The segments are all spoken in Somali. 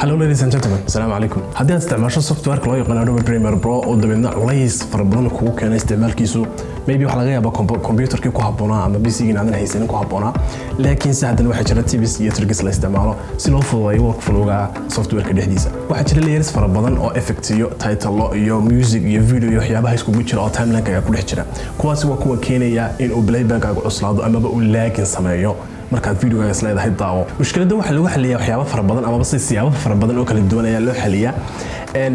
Hello ladies and gentlemen, asalaamu calaykum. Haddii aad isticmaasho softwareka loo yaqaan Adobe Premiere Pro oo dabeedna culays fara badan kugu keena isticmaalkiisu, maybe waxaa laga yaabaa computerkii ku habboonaa ama PC-gii aadan haysanin ku habboonaa, laakiinse haddana waxaa jira tips iyo tricks la isticmaalo si loo fududeeyo workflowga softwareka dhexdiisa. Waxaa jira layers fara badan oo effect iyo title iyo music iyo video iyo waxyaabaha iskugu jira oo timeline-kaaga ku dhex jira. Kuwaasi waa kuwa keenaya in uu playback-aagu cuslaado amaba uu lagging sameeyo markaad videogaaga is leedahay daawo. Mushkiladda waxaa lagu xaliyaa waxyaabo fara badan amaba si siyaabo fara badan oo kala duwan ayaa loo xaliyaa,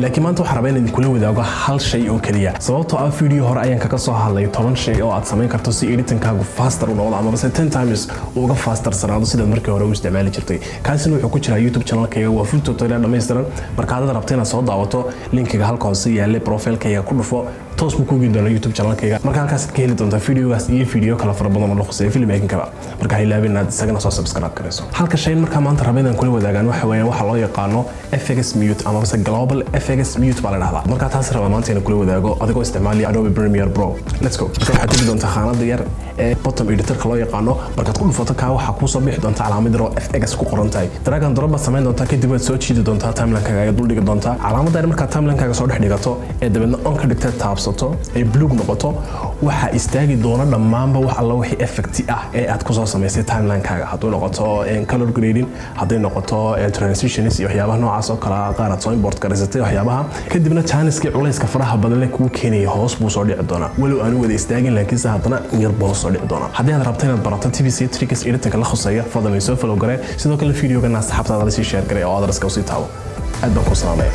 laakiin maanta waxaan rabaa inaan kula wadaago hal shay oo keliya, sababtoo ah video hore ayaan kaga soo hadlay 10 shay oo aad samayn karto si editingkaagu faster u noqdo amaba se 10 times uga faster sanaado sidaad markii hore u isticmaali jirtay. Kaasina wuxuu ku jiraa YouTube channelkayga, waa full tutorial dhammaystiran. Marka haddaad rabto inaad soo daawato, linkiga halka hoose yaallay profilekayga ku dhufo, toos buu kugi doonaa YouTube channelkayga. Marka halkaas ka heli doontaa videogaas iyo video kale fara badan oo la khuseeya filmmaking-kaba. Marka ha ilaabin inaad isagana soo subscribe karayso. Halka shay markaa maanta raba inaan kula wadaagaan waxa weeyaan waxa loo yaqaano FX mute amaba se global FX mute baa la dhahdaa. Marka taas raba maanta inaan kula wadaago adigoo isticmaalaya Adobe Premiere Pro. Let's go. Marka waxaad tegi doontaa khaanada yar ee bottom editorka loo yaqaano. Markaad ku dhufato kaa, waxaa kuusoo bixi doonta calaamad yar oo FX ku qoran tahay. Drag and drop baad samayn doontaa, kadib waad soo jiidi doontaa, timelinekaaga ayaad dul dhigi doontaa calaamadda yar. Markaad timelinekaaga soo dhex dhigato ee dabeedna on ka dhigta, taabsato, ee blue noqoto, waxaa istaagi doona dhammaanba wax alla wixii effect ah ee aad kusoo samaysay timelinekaaga, hadduu noqoto color grading, hadday noqoto transitions iyo waxyaabaha noocaas oo kale qaar aad soo import garaysatay waxyaabaha. Kadibna janiskii culayska faraha badan leh kuu keenaya hoos buu soo dhici doonaa, walow aanu wada istaagin, laakiinse haddana yar buu hoos soo dhici doonaa. Haddii aad rabto inaad barato tips iyo tricks editingka la khuseeya, fadlan soo follow garee. Sidoo kale videogana asxaabtaada la sii share garay oo adreska usii taabo. Aad baan ku salaamaya.